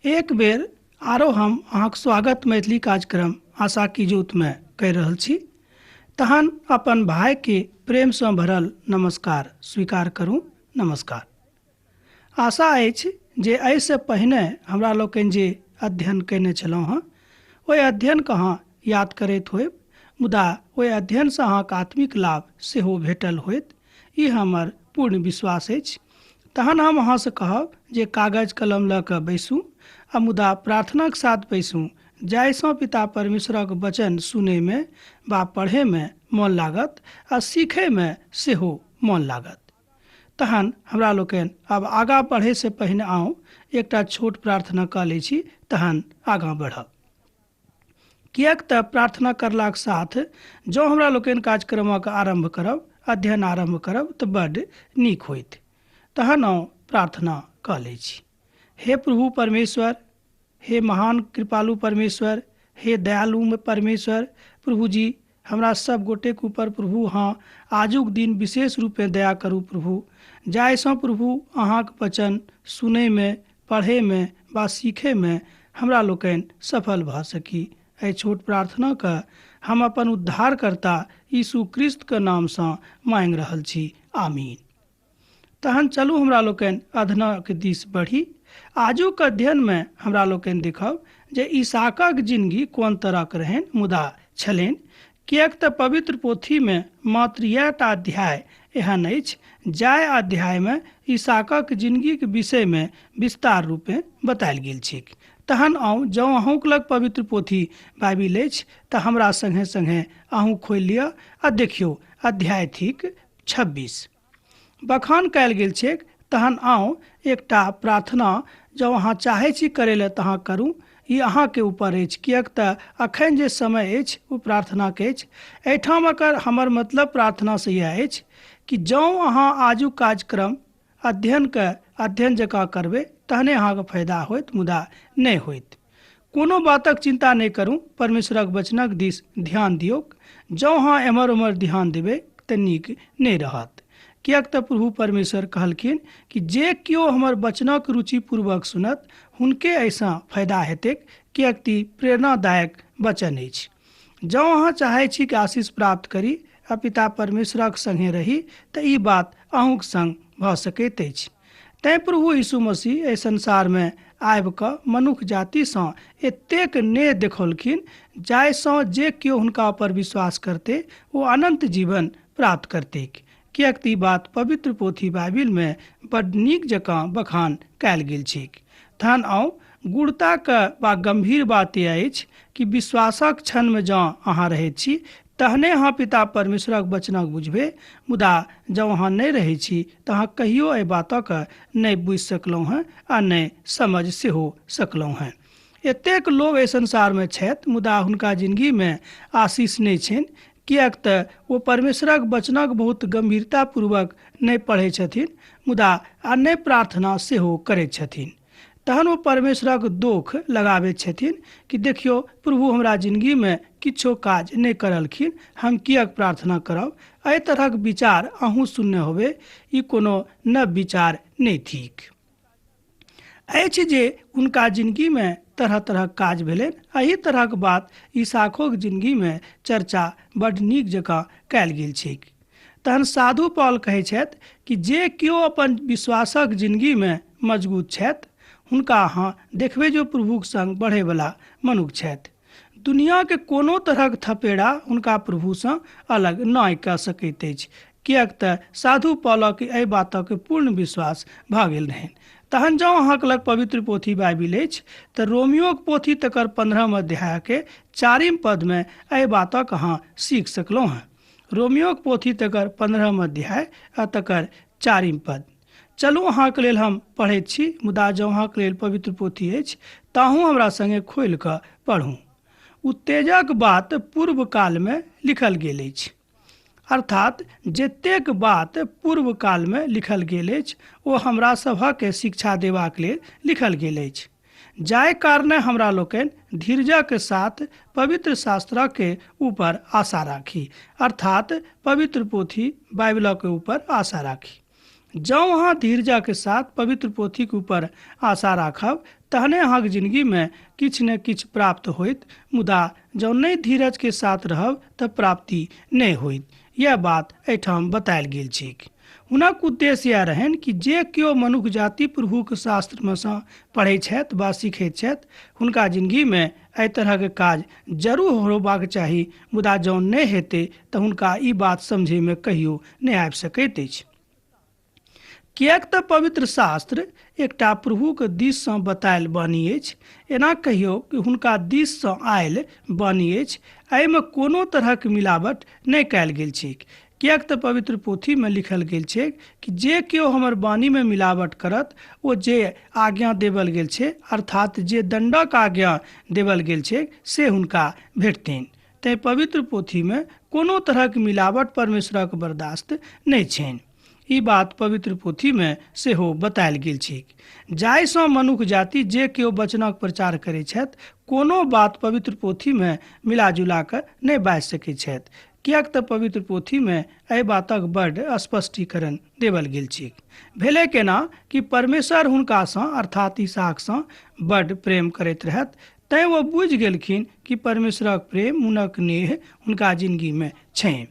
एक बेर आरो हम अहाँक स्वागत मैथिली कार्यक्रम आशा की ज्योतमे कहि रहल छी। तहन अपन भाइके प्रेमसँ भरल नमस्कार स्वीकार करू। नमस्कार। आशा अछि जे एहिसँ पहिने हमरा लोकनि जे अध्ययन कयने छलहुँ हँ ओहि अध्ययनके अहाँ याद करैत होयब, मुदा ओहि अध्ययनसँ अहाँके आत्मिक लाभ सेहो भेटल होयत, ई हमर पूर्ण विश्वास अछि। तहन हम अहाँसँ कहब जे कागज कलम लऽ कऽ बैसू आ मुदा प्रार्थनाक साथ बैसू, जाहिसँ पिता परमेश्वरक वचन सुनैमे वा पढ़ैमे मन लागत आ सीखैमे सेहो मन लागत। तहन हमरा लोकनि आब आगाँ बढ़ैसँ पहिने आउ एकटा छोट प्रार्थना कऽ लै छी, तहन आगाँ बढ़ब। किएक तऽ प्रार्थना करलाक साथ जँ हमरा लोकनि कार्यक्रमक आरम्भ करब, अध्ययन आरम्भ करब तऽ बड्ड नीक होइत। तहन आउ प्रार्थना कऽ लै छी। हे प्रभु परमेश्वर, हे महान कृपालु परमेश्वर, हे दयालु परमेश्वर प्रभुजी, हमरा सब गोटेक ऊपर प्रभु हाँ आजुक दिन विशेष रूपे दया करू प्रभु, जाहिसँ प्रभु अहाँक वचन सुनैमे, पढ़ैमे वा सीखैमे हमरा लोकनि सफल भऽ सकी। एहि छोट प्रार्थनाके हम अपन उद्धारकर्ता यीशु क्रिस्तके नामसँ माँगि रहल छी, आमीन। तहन चलू हमरा लोकनि अध्ययनक दिस बढ़ी। आजुक अध्ययनमे हमरा लोकनि देखब जे ईसाकक जिनगी कोन तरहक रहनि मुदा छलनि, किएक तऽ पवित्र पोथीमे मात्र इएहटा अध्याय एहन अछि जाहि अध्यायमे ईसाकक जिनगीक विषयमे विस्तार रूपे बतायल गेल छैक। तहन आउ, जँ अहूँक लग पवित्र पोथी बाइबिल अछि तऽ हमरा सङ्गे सङ्गे अहूँ खोलि लिअ आ देखियौ, अध्याय थिक 26 बखान कयल गेल छैक। तहन आउ एकटा प्रार्थना जँ अहाँ चाहै छी करै लए तऽ अहाँ करू, ई अहाँके ऊपर अछि, किएक तऽ अखन जे समय अछि ओ प्रार्थनाके अछि। एहिठाम अगर हमर मतलब प्रार्थनासँ इएह अछि कि जँ अहाँ आजुक कार्यक्रम अध्ययनके अध्ययन जकाँ करबै तहने अहाँके फायदा होयत, मुदा नहि होयत। कोनो बातक चिन्ता नहि करू, परमेश्वरक वचनक दिस ध्यान दियौक। जँ अहाँ एम्हर ओम्हर ध्यान देबै तऽ नीक नहि रहत, किएक तऽ प्रभु परमेश्वर कहलखिन कि जे केओ हमर वचनक रुचिपूर्वक सुनत हुनके एहिसँ फायदा हेतैक, किएक तऽ प्रेरणादायक वचन अछि। जँ अहाँ चाहै छी कि आशीष प्राप्त करी आ पिता परमेश्वरक सङ्गे रही तऽ ई बात अहूँक सङ्ग भऽ सकैत अछि। तैँ प्रभु यीशु मसीह एहि संसारमे आबि कऽ मनुख जातिसँ एतेक नेह देखौलखिन जाहिसँ जे केओ हुनका पर विश्वास करतै ओ अनन्त जीवन प्राप्त करतैक, किएक तऽ ई बात पवित्र पोथी बाइबिलमे बड्ड नीक जकाँ बखान कयल गेल छैक। तहन आउ गूढ़ताके वा गम्भीर बात यह अछि कि विश्वासक क्षणमे जँ अहाँ रहैत छी तहने अहाँ पिता परमेश्वरक वचनक बुझबै, मुदा जँ अहाँ नहि रहै छी तऽ अहाँ कहियो एहि बातक नहि बुझि सकलहुँ हँ आ नहि समझ सेहो सकलहुँ हँ। एतेक लोक एहि संसारमे छथि मुदा हुनका जिनगीमे आशीष नहि छनि, किएक तऽ ओ परमेश्वरक वचनक बहुत गम्भीरतापूर्वक नहि पढ़ै छथिन मुदा आ नहि प्रार्थना सेहो करैत छथिन। तहन ओ परमेश्वरक दोख लगाबैत छथिन कि देखियौ प्रभु हमरा जिनगीमे किछो काज नहि करलखिन, हम किएक प्रार्थना करब। एहि तरहक विचार अहूँ सुनने होबै, ई कोनो नव विचार नहि थिक। अछि जे हुनका जिनगीमे तरह तरहक काज भेलनि। एहि तरहक बात ईसाखोक जिनगीमे चर्चा बड्ड नीक जकाँ कयल गेल छैक। तहन साधु पॉल कहै छथि कि जे केओ अपन विश्वासक जिनगीमे मजबूत छथि हुनका अहाँ देखबै जे प्रभुक संग बढ़ैवला मनुख छथि। दुनियाके कोनो तरहक थपेड़ा हुनका प्रभुसँ अलग नहि कऽ सकैत अछि, किएक तऽ साधु पॉलक एहि बातक पूर्ण विश्वास भऽ गेल रहनि। तहन जँ अहाँके लग पवित्र पोथी बाइबिल अछि तऽ रोमियोक पोथी तकर 15 अध्यायके 4 पदमे एहि बातक अहाँ सीख सकलहुँ हँ। रोमियोक पोथी तकर 15 अध्याय आ तकर 4 पद। चलू अहाँके लेल हम पढ़ैत छी, मुदा जँ अहाँके लेल पवित्र पोथी अछि ताहू हमरा सङ्गे खोलि कऽ पढ़ू। उत्तेजक बात पूर्व कालमे लिखल गेल अछि, अर्थात जतेक बात पूर्व कालमे लिखल गेल अछि ओ हमरा सभके शिक्षा देबाक लेल लिखल गेल अछि, जाहि कारणे हमरा लोकनि धीरजक साथ पवित्र शास्त्रके ऊपर आशा राखी, अर्थात पवित्र पोथी बाइबिलके ऊपर आशा राखी। जँ अहाँ धीरजके साथ पवित्र पोथीके ऊपर आशा राखब तहने अहाँके जिंदगीमे किछु ने किछु प्राप्त होइत, मुदा जँ नहि धीरजके साथ रहब तऽ प्राप्ति नहि होइत। यह बात एहिठाम बतायल गेल छैक। हुनक उद्देश्य इएह रहनि कि जे केओ मनुख जाति प्रभुके शास्त्रमे सँ पढ़ै छथि वा सीखैत छथि हुनका जिंदगीमे एहि तरहके काज जरूर होबाक चाही, मुदा जँ नहि हेतै तऽ हुनका ई बात समझैमे कहियो नहि आबि सकैत अछि। किएक तऽ पवित्र शास्त्र एकटा प्रभुके दिससँ बतायल वाणी अछि। एना कहियौ कि हुनका दिससँ आयल वाणी अछि। एहिमे कोनो तरहक मिलावट नहि कयल गेल छैक। किएक तऽ पवित्र पोथीमे लिखल गेल छै कि जे केओ हमर वाणीमे मिलावट करत ओ जे आज्ञा देवल गेल छै, अर्थात जे दण्डक आज्ञा देवल गेल छै से हुनका भेटतनि। तैँ पवित्र पोथीमे कोनो तरहक मिलावट परमेश्वरक बर्दाश्त नहि छनि। ई बात पवित्र पोथीमे सेहो बतायल गेल छैक। जाहिसँ मनुख जाति जे केओ वचनक प्रचार करै छथि कोनो बात पवित्र पोथीमे मिलाजुला कऽ नहि बाजि सकैत छथि, किएक तऽ पवित्र पोथीमे एहि बातक बड्ड स्पष्टीकरण देवल गेल छैक। भेलै केना कि परमेश्वर हुनकासँ अर्थात इसहाकसँ बड्ड प्रेम करैत रहथि, तैँ ओ बुझि गेलखिन कि परमेश्वरक प्रेम हुनक नेह हुनका जिंदगीमे छनि।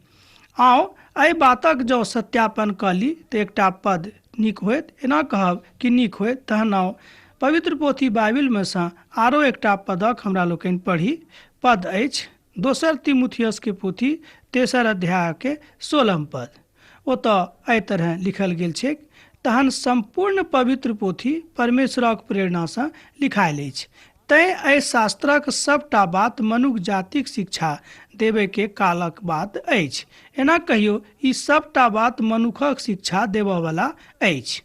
आउ एहि बातक जँ सत्यापन कऽ ली तऽ एकटा पद नीक होयत, एना कहब कि नीक होयत। तहन आउ पवित्र पोथी बाइबिलमे सँ आरो एकटा पदक हमरा लोकनि पढ़ी। पद अछि दोसर तीमुथियस के पोथी 3 अध्याय के 16 पद। ओतऽ एहि तरह लिखल गेल छैक, तहन सम्पूर्ण पवित्र पोथी परमेश्वरक प्रेरणासँ लिखायल अछि, तैँ एहि शास्त्रक सबटा बात मनुख जातिक शिक्षा देबयके कालक बात अछि। एना कहियो ई सबटा बात मनुखक शिक्षा देबयवला अछि।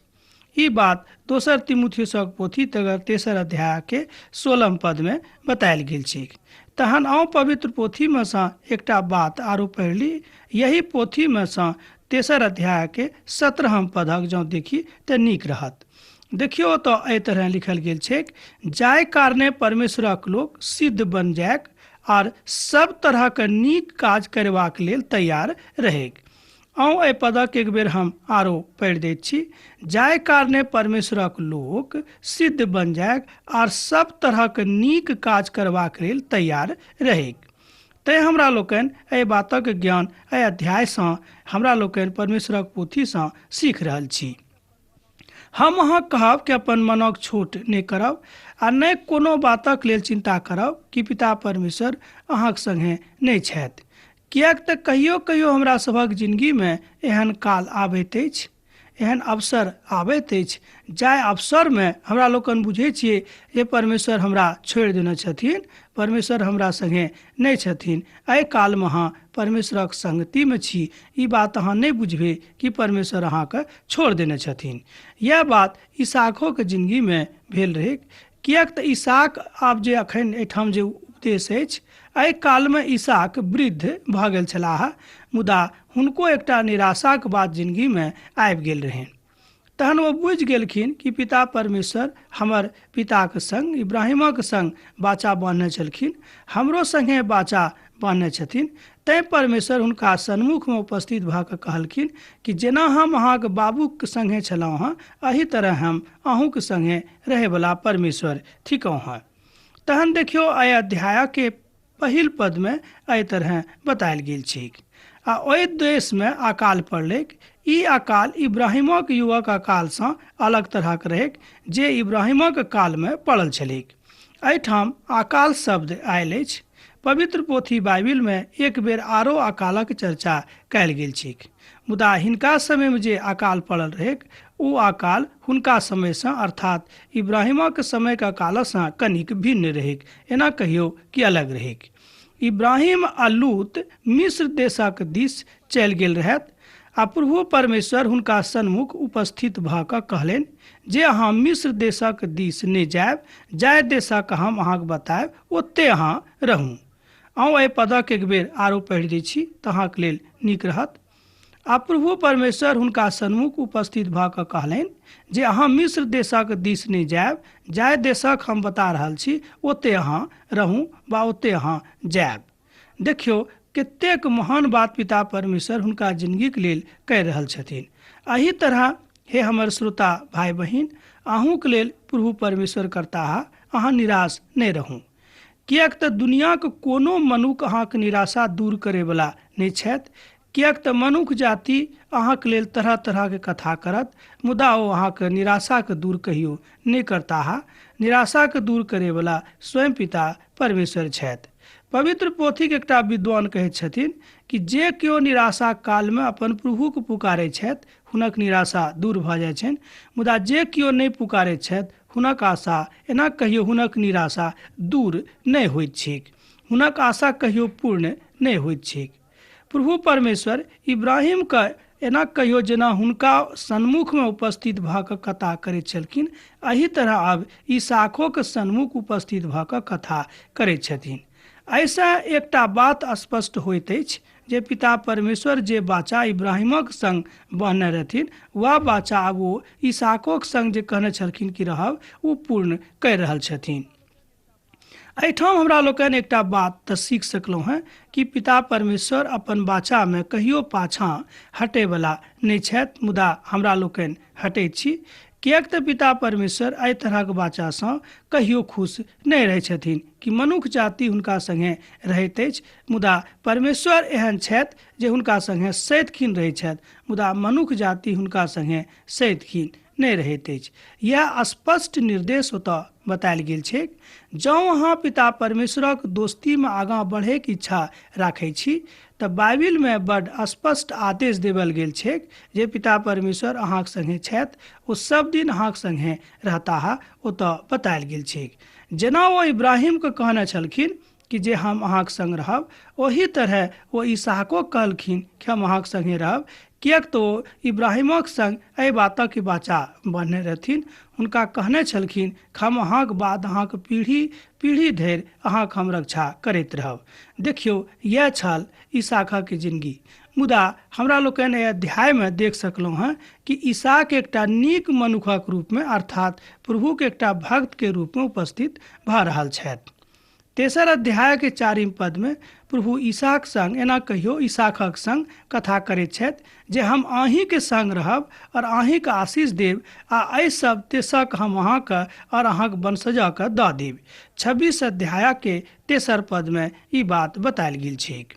ई बात दोसर तीमुथियुसक पोथी 3 अध्याय के 16 पदमे बतायल गेल छैक। तहन आउ पवित्र पोथीमे सँ एकटा बात आरो पढ़ि ली। यही पोथीमे सँ 3 अध्याय के 17 पदक जँ देखी तऽ नीक रहत। देखियौ तऽ एहि तरह लिखल गेल छैक, जाहि कारणे परमेश्वरक लोक सिद्ध बन जायक आर सब तरहक नीक काज करबाक लेल तैयार रहेक। आउ एहि पदक एक बेर हम आरो पढ़ि दैत छी। जाहि कारणे परमेश्वरक लोक सिद्ध बन जायक आर सब तरहक नीक काज करबाक लेल तैयार रहेक। तैँ हमरा लोकनि एहि बातक ज्ञान एहि अध्यायसँ हमरा लोकनि परमेश्वरक पोथीसँ सीख रहल छी। हम अहाँ कहब कि अपन मनक छोट नहि करब आ नहि कोनो बातक लेल चिंता करब कि पिता परमेश्वर अहाँक संगे नहि छथि। किएक तऽ कहियो कहियो हमरा सभक जिंदगीमे एहन काल आबैत अछि, एहन अवसर आबैत अछि जाहि अवसरमे हमरा लोकनि बुझै छियै जे परमेश्वर हमरा छोड़ि देने छथिन, परमेश्वर हमरा संगे नहि छथिन। एहि कालमे अहाँ परमेश्वरक संगतिमे छी, ई बात अहाँ नहि बुझबै कि परमेश्वर अहाँके छोड़ि देने छथिन। यएह बात इसहाकोके जिंदगीमे भेल रहै। किएक तऽ इसहाक आब जे अखन एहिठाम जे उपदेश अछि, एहि कालमे इसहाक वृद्ध भऽ गेल छलाह, मुदा हुनको एकटा निराशाक बात जिंदगीमे आबि गेल रहनि। तहन ओ बुझि गेलखिन कि पिता परमेश्वर हमर पिताक संग इब्राहिमक संग बाचा बान्हने छलखिन, हमरो संगे बाचा बान्हने छथिन। तैँ परमेश्वर हुनका सन्मुखमे उपस्थित भऽ कऽ कहलखिन कि जेना हम अहाँके बाबूके संगे छलहुँ हँ, एहि तरह हम अहूँके संगे रहैवला परमेश्वर थिकहुँ हँ। तहन देखियौ एहि अध्यायके पहिल पदमे एहि तरह बतायल गेल छैक। आ ओहि देशमे अकाल पड़लैक। ई अकाल इब्राहिमक युवक अकालसँ अलग तरहक रहैक जे इब्राहिमक कालमे पड़ल छलैक। एहिठाम अकाल शब्द आयल अछि। पवित्र पोथी बाइबिलमे एक बेर आरो अकालक चर्चा कयल गेल छैक, मुदा हिनका समयमे जे अकाल पड़ल रहैक ओ अकाल हुनका समयसँ अर्थात इब्राहिमक समयक अकालसँ कनिक भिन्न रहैक, एना कहियौ कि अलग रहैक। इब्राहिम आ लूत मिस्र देशक दिस चलि गेल रहथि आ प्रभु परमेश्वर हुनका सन्मुख उपस्थित भऽ कऽ कहलनि जे अहाँ मिस्र देशक दिस नहि जायब, जाहि देशक हम अहाँके बतायब ओतहि अहाँ रहू। अहूँ एहि पदक एक बेर आरो पढ़ि दै छी तऽ अहाँके लेल नीक रहत। आ प्रभु परमेश्वर हुनका सन्मुख उपस्थित भऽ कऽ कहलनि जे अहाँ मिस्र देशक दिस नहि जायब, जाहि देशक हम बता रहल छी ओतहि अहाँ रहू वा ओतहि अहाँ जायब। देखियौ कतेक महान बात पिता परमेश्वर हुनका जिंदगीके लेल कहि रहल छथिन। एहि तरह हे हमर श्रोता भाइ बहिन, अहूँके लेल प्रभु परमेश्वर करताह, अहाँ निराश नहि रहू, किएक तऽ दुनियाके कोनो मनुख अहाँके निराशा दूर करैवला नहि छथि। किएक तऽ मनुख जाति अहाँके लेल तरह तरहके कथा करत, मुदा ओ अहाँके निराशाके दूर कहियो नहि करताह। निराशाके दूर करैवला स्वयं पिता परमेश्वर छथि। पवित्र पोथीके एकटा विद्वान कहैत छथिन कि जे केओ निराशा कालमे अपन प्रभुके पुकारै छथि हुनक निराशा दूर भऽ जाइ छनि, मुदा जे केओ नहि पुकारै छथि हुनक आशा एना कहियो हुनक निराशा दूर नहि होइत छैक, हुनक आशा कहियो पूर्ण नहि होइत छैक। प्रभु परमेश्वर इब्राहिमके एना कहियो जेना हुनका सन्मुखमे उपस्थित भऽ कऽ कथा करैत छलखिन, एहि तरह आब इसहाकोके सन्मुख उपस्थित भऽ कऽ कथा करैत छथिन। एहिसँ एकटा बात स्पष्ट होइत अछि जे पिता परमेश्वर जे बाचा इब्राहिमक संग बहने रहथिन वएह बाचा आब ओ इसहाकोक संग जे कहने छलखिन कि रहब, ओ पूर्ण करि रहल छथिन। एहिठाम हमरा लोकनि एकटा बात तऽ सीख सकलहुँ हेँ कि पिता परमेश्वर अपन बाचामे कहियो पाछाँ हटैवला नहि छथि, मुदा हमरा लोकनि हटैत छी, किएक तऽ पिता परमेश्वर एहि तरहक बाचासँ कहियो खुश नहि रहै छथिन कि मनुख जाति हुनका सङ्गे रहैत अछि, मुदा परमेश्वर एहन छथि जे हुनका सङ्गे सदिखिन रहै छथि, मुदा मनुख जाति हुनका सङ्गे सदिखिन नहि रहैत अछि। इएह स्पष्ट निर्देश ओतऽ बतायल गेल छैक। जँ अहाँ पिता परमेश्वरक दोस्तीमे आगाँ बढ़ैके इच्छा राखै छी तऽ बाइबिलमे बड स्पष्ट आदेश देवल गेल छैक जे पिता परमेश्वर अहाँके सङ्गे छथि, ओ सब दिन अहाँके सङ्गे रहताह, ओतऽ बतायल गेल छैक। जेना ओ इब्राहिमके कहने छलखिन कि जे हम अहाँके सङ्ग रहब, ओही तरह ओ इसहाको कहलखिन कि हम अहाँके सङ्गे रहब, किएक तऽ ओ इब्राहिमक सङ्ग एहि बातक वाचा बन्हने रहथिन। हुनका कहने छलखिन हम अहाँके बाद अहाँके पीढ़ी पीढ़ी धरि अहाँके हम रक्षा करैत रहब। देखियौ, इएह छल इसहाकक जिनगी। मुदा हमरा लोकनि एहि अध्यायमे देख सकलहुँ हेँ कि इसहाक एकटा नीक मनुखक रूपमे अर्थात प्रभुके एकटा भक्तके रूपमे उपस्थित भऽ रहल छथि। तेसर अध्यायके चारिम पदमे प्रभु ईसाक संग एना कहियो इसहाकक संग कथा करैत छथि जे हम अहीँके संग रहब और अहीँके आशीष देब आ एहि सब देशक हम अहाँके और अहाँके वंशजके दऽ देब। 26 अध्यायके तेसर पदमे ई बात बतायल गेल छैक।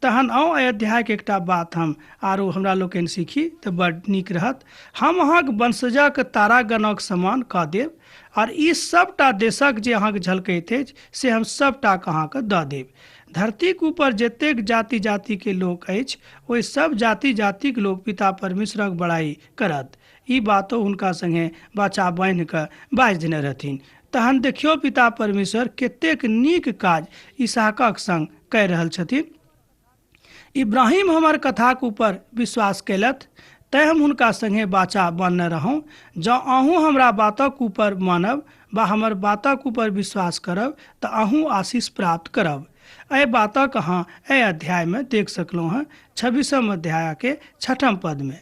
तहन आउ एहि अध्यायके एकटा बात हम आरो हमरा लोकनि सीखी तऽ बड नीक रहत। हम अहाँके वंशजके तारागणक समान कऽ देब और ई सबटा देशक जे अहाँके झलकैत अछि से हम सबटाके अहाँके दऽ देब। धरतीक ऊपर जतेक जाति जातिके लोक अछि ओहि सब जाति जातिक लोक पिता परमेश्वरक बड़ाई करत। ई बातो हुनका संगे बाचा बान्हि कऽ बाजि देने रहथिन। तहन देखियौ पिता परमेश्वर कतेक नीक काज इसहाकक संग कहि रहल छथिन। इब्राहिम हमर कथाक ऊपर विश्वास कयलथि, तैँ हम हुनका संगे बाचा बान्हने रहौं। जँ अहूँ हमरा बातक ऊपर मानब वा हमर बातक ऊपर विश्वास करब तऽ अहूँ आशीष प्राप्त करब। एहि बातक अहाँ एहि अध्यायमे देख सकलहुँ हेँ। 26 अध्यायके छठम पदमे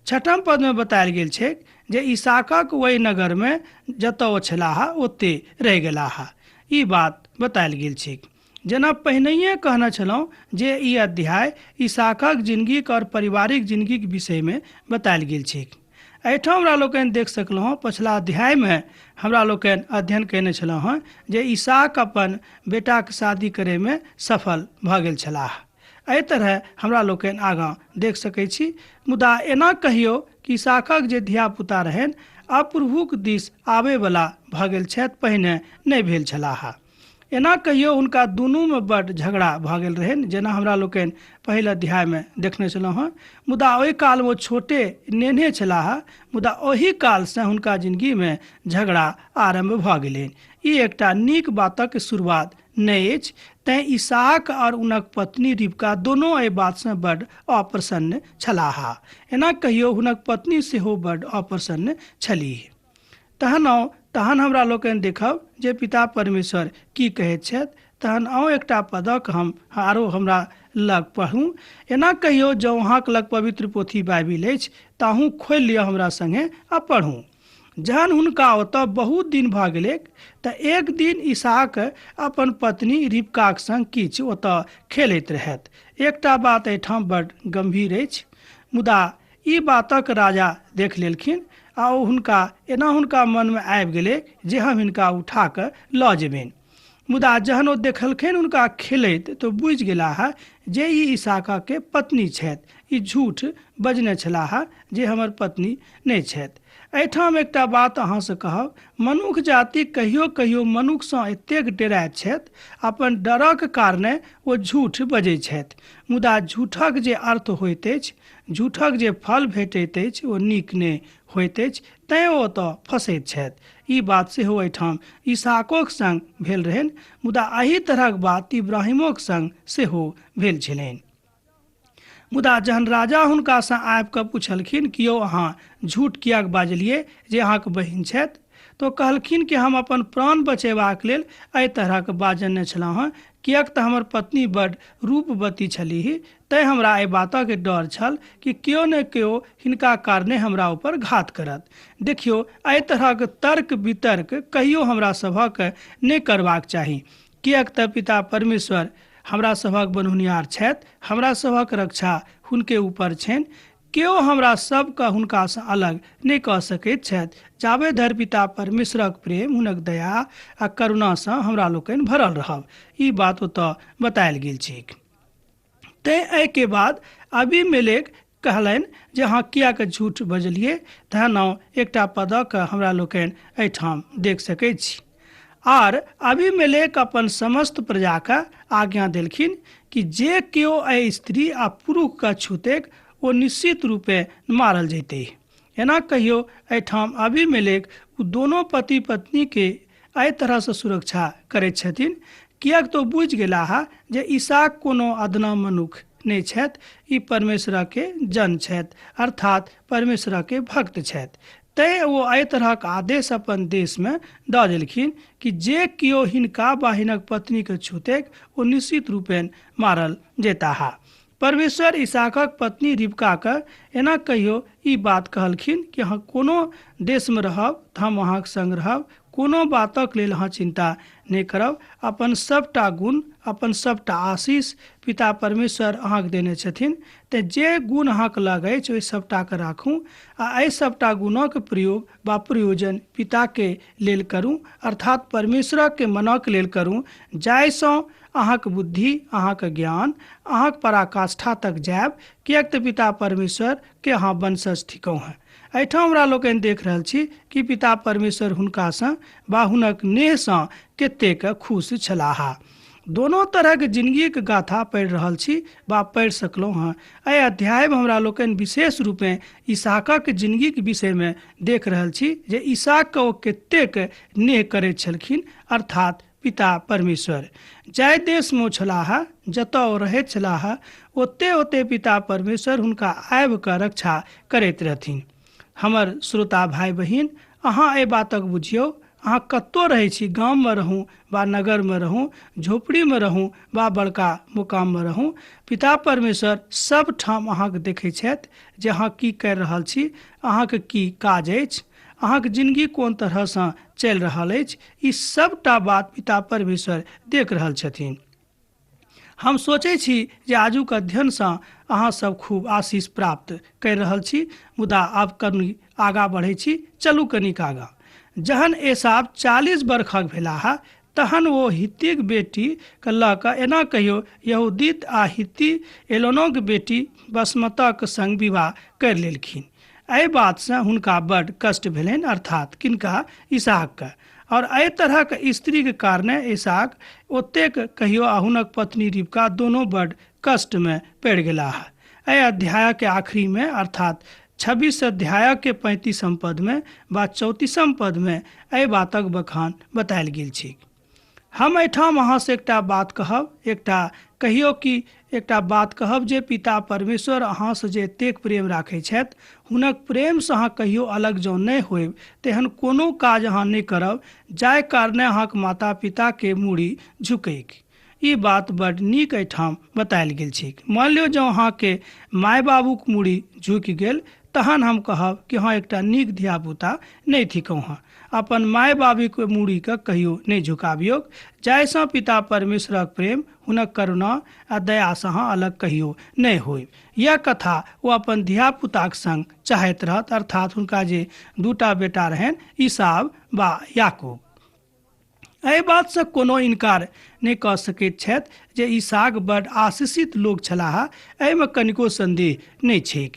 छठम पदमे बतायल गेल छैक जे इसहाकक ओहि नगरमे जतऽ ओ छलाह ओते रहि गेलाह। ई बात बतायल गेल छैक। जेना पहिनहिए कहने छलहुँ जे ई अध्याय इसहाकक जिनगीक और पारिवारिक जिनगीक विषयमे बतायल गेल छैक। एहिठाम हमरा लोकनि देख सकलहुँ, पछिला अध्यायमे हमरा लोकनि अध्ययन कयने छलहुँ हँ जे इसहाक अपन बेटाके शादी करैमे सफल भऽ गेल छलाह। एहि तरह हमरा लोकनि आगाँ देख सकै छी। मुदा एना कहियौ कि इसहाकक जे धियापुता रहनि आब प्रभुक दिस आबैवला भऽ गेल छथि, पहिने नहि भेल छलाह। एना कहियो हुनका दुनूमे बड्ड झगड़ा भऽ गेल रहनि, जेना हमरा लोकनि पहिल अध्यायमे देखने छलहुँ हँ। मुदा ओहि काल ओ छोटे नेन्हे छलाह, मुदा ओहि कालसँ हुनका जिनगीमे झगड़ा आरम्भ भऽ गेलनि। ई एकटा नीक बातक शुरुआत नहि अछि, तैँ इसहाक और हुनक पत्नी रिबका दोनो एहि बातसँ बड्ड अप्रसन्न छलाह। एना कहियो हुनक पत्नी सेहो बड्ड अप्रसन्न छलीह। तहन हमरा लोकनि देखब जे पिता परमेश्वर की कहैत छथि। तहन आउ एकटा पदक हम आरो हमरा लग पढ़ू। एना कहियो जँ अहाँके लग पवित्र पोथी बाइबिल अछि तऽ अहूँ खोलि लिअ हमरा सङ्गे आ पढ़ू। जहन हुनका ओतऽ बहुत दिन भऽ गेलैक तऽ एक दिन इसहाक अपन पत्नी रिबकाक संग किछु ओतऽ खेलैत रहथि। एकटा बात एहिठाम बड्ड गम्भीर अछि, मुदा ई बातक राजा देख लेलखिन। आ ओ हुनका एना हुनका मनमे आबि गेलै जे हम हिनका उठा कऽ लऽ जेबनि। मुदा जहन ओ देखलखिन हुनका खेलैत तऽ बुझि गेलाह जे ई इसाकके पत्नी छथि, ई झूठ बजने छलाह जे हमर पत्नी नहि छथि। एहिठाम एकटा बात अहाँसँ कहब, मनुख जाति कहियो कहियो मनुखसँ एतेक डराइत छथि, अपन डरक कारणे ओ झूठ बजै छथि। मुदा झूठक जे अर्थ होइत अछि, झूठक जे फल भेटैत अछि ओ नीक नहि होइत अछि, तैँ ओ ओतऽ फँसैत छथि। ई बात सेहो एहिठाम इसाकोक संग भेल रहनि, मुदा एहि तरहक बात इब्राहिमोक संग सेहो भेल छलनि। मुदा जहन राजा हुनकासँ आबि कऽ पुछलखिन कि यौ अहाँ झूठ किएक बाजलियै जे अहाँके बहिन छथि, तऽ ओ कहलखिन कि हम अपन प्राण बचेबाक लेल एहि तरहक बाजने छलहुँ हँ, किएक तऽ हमर पत्नी बड्ड रूपवती छलीह, तैँ हमरा एहि बातक डर छल कि केओ ने केओ हिनका कारणे हमरा ऊपर घात करत। देखियौ, एहि तरहक तर्क वितर्क कहियो हमरा सभक नहि करबाक चाही, किएक तऽ पिता परमेश्वर हमरा सभक बनौनिहार छथि, हमरा सभक रक्षा हुनके ऊपर छनि। केओ हमरा सबके हुनकासँ अलग नहि कऽ सकैत छथि जाबे धरि पिता परमेश्वरक प्रेम, हुनक दया आ करुणासँ हमरा लोकनि भरल रहब। ई बात ओतऽ बतायल गेल छैक। तैँ एहिके बाद अबीमेलेक कहलनि जे अहाँ किएक झूठ बजलियै। तहन एकटा पदक हमरा लोकनि एहिठाम देख सकैत छी। आर अबीमेलेक अपन समस्त प्रजाके आज्ञा देलखिन कि जे केओ एहि स्त्री आ पुरुषके छूतेक ओ निश्चित रूपे मारल जैतै। एना कहियो एहिठाम अबीमेलेक ओ दोनो पति पत्नी के एहि तरहसँ सुरक्षा करैत छथिन, किएक तऽ ओ बुझि गेलाह जे ईसाक कोनो अदना मनुख नहि छथि, ई परमेश्वरके जन छथि, अर्थात परमेश्वरके भक्त छथि। तैँ ओ एहि तरहक आदेश अपन देशमे दऽ देलखिन कि जे केओ हिनका वा हिनक पत्नीके छूतेक ओ निश्चित रूपेण मारल जेताह। परमेश्वर इसाकक पत्नी रिबकाके एना कहियो ई बात कहलखिन कि अहाँ कोनो देशमे रहब तऽ हम अहाँके संग रहब, कोनो बातक लेल अहाँ चिन्ता नहि करब। अपन सबटा गुण, अपन सबटा आशीष पिता परमेश्वर अहाँके देने छथिन, तेँ जे गुण अहाँके लग अछि ओहि सबटाके राखू आ एहि सबटा गुणक प्रयोग वा प्रयोजन पिताके लेल करू, अर्थात परमेश्वरके मनक लेल करू, जाहिसँ अहाँके बुद्धि, अहाँके ज्ञान, अहाँके पराकाष्ठा तक जायब, किएक तऽ पिता परमेश्वरके अहाँ वंशज थिकहुँ हँ। एहिठाम हमरा लोकनि देख रहल छी कि पिता परमेश्वर हुनकासँ वा हुनक नेहसँ कतेक खुश छलाह। दोनो तरहक जिनगीक गाथा पढ़ि रहल छी वा पढ़ि सकलहुँ हँ। एहि अध्यायमे हमरा लोकनि विशेष रूपेँ ईसाकक जिनगीक विषयमे देख रहल छी जे ईसाकके ओ कतेक नेह करैत छलखिन, अर्थात पिता परमेश्वर। जाहि देशमे ओ छलाह, जतऽ ओ रहैत छलाह, ओते ओते पिता परमेश्वर हुनका आबि कऽ रक्षा करैत रहथिन। हमर श्रोता भाय बहिन, अहाँ एहि बातक बुझियौ, अहाँ कतौ रहै छी, गाममे रहू वा नगरमे रहू, झोपड़ीमे रहू वा बड़का मुकाममे रहू, पिता परमेश्वर सब ठाम अहाँके देखै छथि जे अहाँ की करि रहल छी, अहाँके की काज अछि, अहाँके जिनगी कोन तरहसँ चलि रहल अछि। ई सबटा बात पिता परमेश्वर देख रहल छथिन। हम सोचै छी जे आजुक अध्ययनसँ अहाँ सब खूब आशीष प्राप्त करि रहल छी, मुदा आब कनि आगाँ बढ़ै छी। चलू कनिक आगाँ। जहन एसाव 40 बरखक भेलाह तहन ओ हित्तीक बेटीके लऽ कऽ एना कहियो यहूदीत आ हित्ती एलोनोक बेटी बसमतक संग विवाह करि लेलखिन। एहि बातसँ हुनका बड्ड कष्ट भेलनि, अर्थात किनका? इसहाकके। और एहि तरहक स्त्रीके कारणे इसहाक ओतेक कहियो आ हुनक पत्नी रिबका दोनो बड्ड कष्टमे पड़ि गेलाह। एहि अध्यायके आखिरीमे अर्थात 26 अध्यायके 35 पदमे वा 34 पदमे एहि बातक बखान बतायल गेल छै। हम एहिठाम अहाँसँ एकटा बात कहब, एकटा कहियो कि एकटा बात कहब जे पिता परमेश्वर अहाँसँ जे एतेक प्रेम राखै छथि, हुनक प्रेमसँ अहाँ कहियो अलग जँ नहि होयब तेहन कोनो काज अहाँ नहि करब जाहि कारणे अहाँके माता पिताके मूड़ी झुकैक। ई बात बड नीक एहिठाम बतायल गेल छैक। मान लियौ जँ अहाँके माय बाबूक मूड़ी झुकि गेल तहन हम कहब कि हँ एकटा नीक धियापुता नहि थिकहुँ हँ। अपन माय बाबूके मूड़ीके कहियो नहि झुकाबियौक, जाहिसँ पिता परमेश्वरक प्रेम, हुनक करुणा आ दयासँ अहाँ अलग कहियो नहि होयब। यह कथा ओ अपन धियापुताक संग चाहैत रहत, अर्थात हुनका जे दूटा बेटा रहनि, ईसाव वा याकूब। एहि बातसँ कोनो इनकार नहि कऽ सकैत छथि जे ईसाक बड आशीषित लोक छलाह, एहिमे कनिको सन्देह नहि छैक,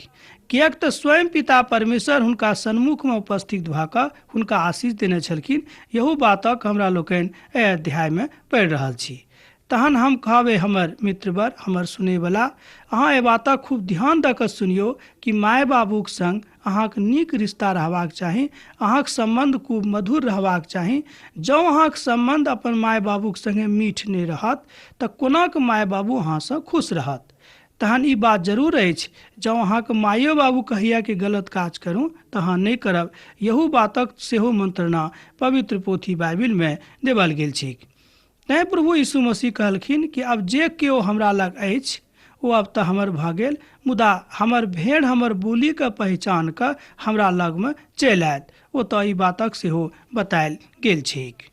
किएक तऽ स्वयं पिता परमेश्वर हुनका सन्मुखमे उपस्थित भऽ कऽ हुनका आशीष देने छलखिन। यहू बातक हमरा लोकनि एहि अध्यायमे पढ़ि रहल छी। तहन हम कहबै हमर मित्रवर, हमर सुनैवला, अहाँ एहि बातक खूब ध्यान दऽ कऽ सुनियौ कि माय बाबूक संग अहाँके नीक रिश्ता रहबाक चाही, अहाँके सम्बन्ध खूब मधुर रहबाक चाही। जँ अहाँके सम्बन्ध अपन माय बाबूक संगे मीठ नहि रहत तऽ कोना कऽ माय बाबू अहाँसँ खुश रहत। तहन ई बात जरूर अछि, जँ अहाँके माइयो बाबू कहैया कि गलत काज करू तऽ अहाँ नहि करब। यहू बातक सेहो मंत्रणा पवित्र पोथी बाइबिलमे देवल गेल छैक। तैँ प्रभु यीशु मसीह कहलखिन कि आब जे केओ हमरा लग अछि ओ आब तऽ हमर भऽ गेल, मुदा हमर भेड़ हमर बोलीके पहचान कऽ हमरा लगमे चलि आयत। ओतऽ ई बातक सेहो बतायल गेल छैक।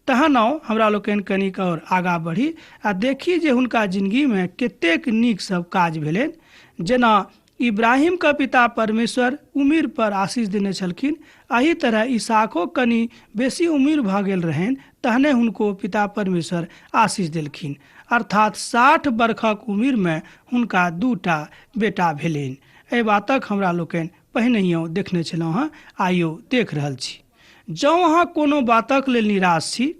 तहन आउ हमरा लोकनि कनिक आओर आगाँ बढ़ी आ देखी जे हुनका जिनगीमे कतेक नीक सब काज भेलनि। जेना इब्राहिम के पिता परमेश्वर उमिर पर आशीष देने छलखिन, एहि तरह इसाको कनि बेसी उमिर भऽ गेल रहनि तहने हुनको पिता परमेश्वर आशीष देलखिन, अर्थात 60 बरखक उमिरमे हुनका 2टा बेटा भेलनि। एहि बातक हमरा लोकनि पहिनहियो देखने छलहुँ हँ, आइयो देख रहल छी। जँ अहाँ कोनो बातक लेल निराश छी,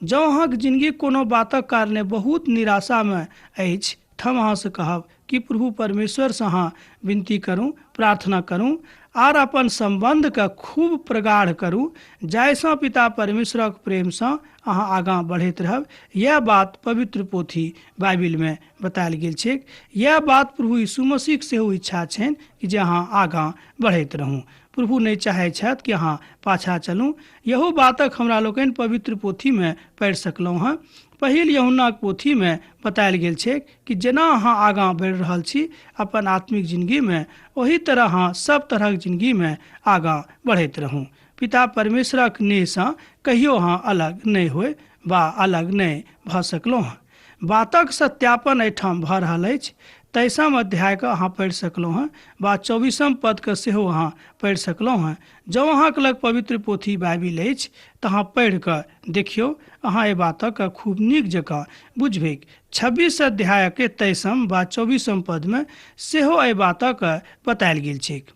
जँ अहाँके जिनगी कोनो बातक कारणे बहुत निराशामे अछि, तऽ हम अहाँसँ कहब कि प्रभु परमेश्वरसँ अहाँ विनती करू, प्रार्थना करू आर अपन सम्बन्धके खूब प्रगाढ़ करू, जाहिसँ पिता परमेश्वरक प्रेमसँ अहाँ आगाँ बढ़ैत रहब। यह बात पवित्र पोथी बाइबिलमे बतायल गेल छैक। यह बात प्रभु यीशु मसीहक सेहो इच्छा छनि कि जे अहाँ आगाँ बढ़ैत रहू। प्रभु नहि चाहै छथि कि अहाँ पाछाँ चलू। यहू बातक हमरा लोकनि पवित्र पोथीमे पढ़ि सकलहुँ हँ। पहिल यूहन्नाक पोथीमे बतायल गेल छैक कि जेना अहाँ आगाँ बढ़ि रहल छी अपन आत्मिक जिनगीमे, ओही तरह अहाँ सब तरहक जिनगीमे आगाँ बढ़ैत रहू। पिता परमेश्वरक नेहसँ कहियो अहाँ अलग नहि होय वा अलग नहि भऽ सकलहुँ हँ। बातक सत्यापन एहिठाम भऽ रहल अछि। 23 अध्यायके अहाँ पढ़ि सकलहुँ हँ वा 24 पदके सेहो अहाँ पढ़ि सकलहुँ हँ। जँ अहाँके लग पवित्र पोथी बाइबिल अछि तऽ अहाँ पढ़ि कऽ देखियौ, अहाँ एहि बातक खूब नीक जकाँ बुझबैक। 26 अध्यायके 23 वा 24 पदमे सेहो एहि बातक बतायल गेल छैक।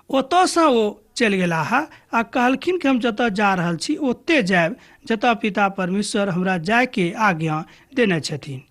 ओतऽसँ ओ चलि गेलाह आ कहलखिन कि हम जतऽ जा रहल छी ओतहि जायब जतऽ पिता परमेश्वर हमरा जायके आज्ञा देने छथिन।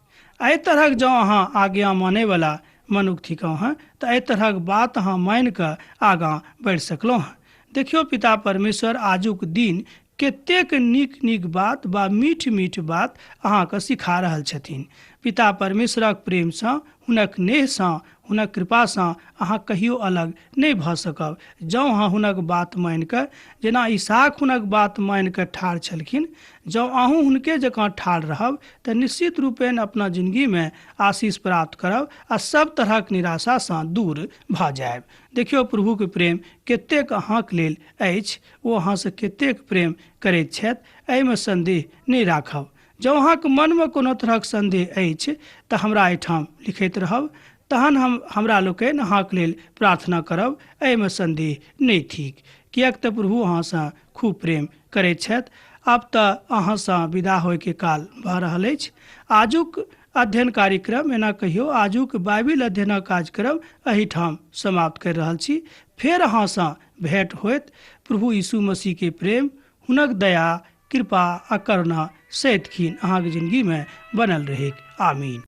एहि तरहक जँ अहाँ आज्ञा मानैवला मनुख थिकहुँ हँ तऽ एहि तरहक बात अहाँ मानि कऽ आगाँ बढ़ि सकलहुँ हँ। देखियौ पिता परमेश्वर आजुक दिन कतेक नीक नीक बात वा मीठ मीठ बात अहाँके सिखा रहल छथिन। पिता परमेश्वरक प्रेमसँ, हुनक नेहसँ, हुनक कृपासँ अहाँ कहियो अलग नहि भऽ सकब। जँ अहाँ हुनक बात मानि कऽ, जेना इसहाक हुनक बात मानि कऽ ठाढ़ छलखिन, जँ अहूँ हुनके जकाँ ठाढ़ रहब तऽ निश्चित रूपेण अपना जिनगीमे आशीष प्राप्त करब आ सब तरहक निराशासँ दूर भऽ जायब। देखियौ प्रभुके प्रेम कतेक अहाँके लेल अछि, ओ अहाँसँ कतेक प्रेम करैत छथि, एहिमे सन्देह नहि राखब। जँ अहाँके मनमे कोनो तरहक सन्देह अछि तऽ हमरा एहिठाम लिखैत रहब, तहन हम हमरा लोकनि अहाँके लेल प्रार्थना करब, एहिमे सन्देह नहि थिक, किएक तऽ प्रभु अहाँसँ खूब प्रेम करैत छथि। आब तऽ अहाँसँ विदा होइके काल भऽ रहल अछि। आजुक अध्ययन कार्यक्रम, एना कहियौ आजुक बाइबिल अध्ययनक कार्यक्रम एहिठाम समाप्त करि रहल छी। फेर अहाँसँ भेंट होयत। प्रभु यीशु मसीह के प्रेम, हुनक दया, कृपा आ करुणा सदिखिन अहाँके जिंदगी में बनल रहेक। आमीन।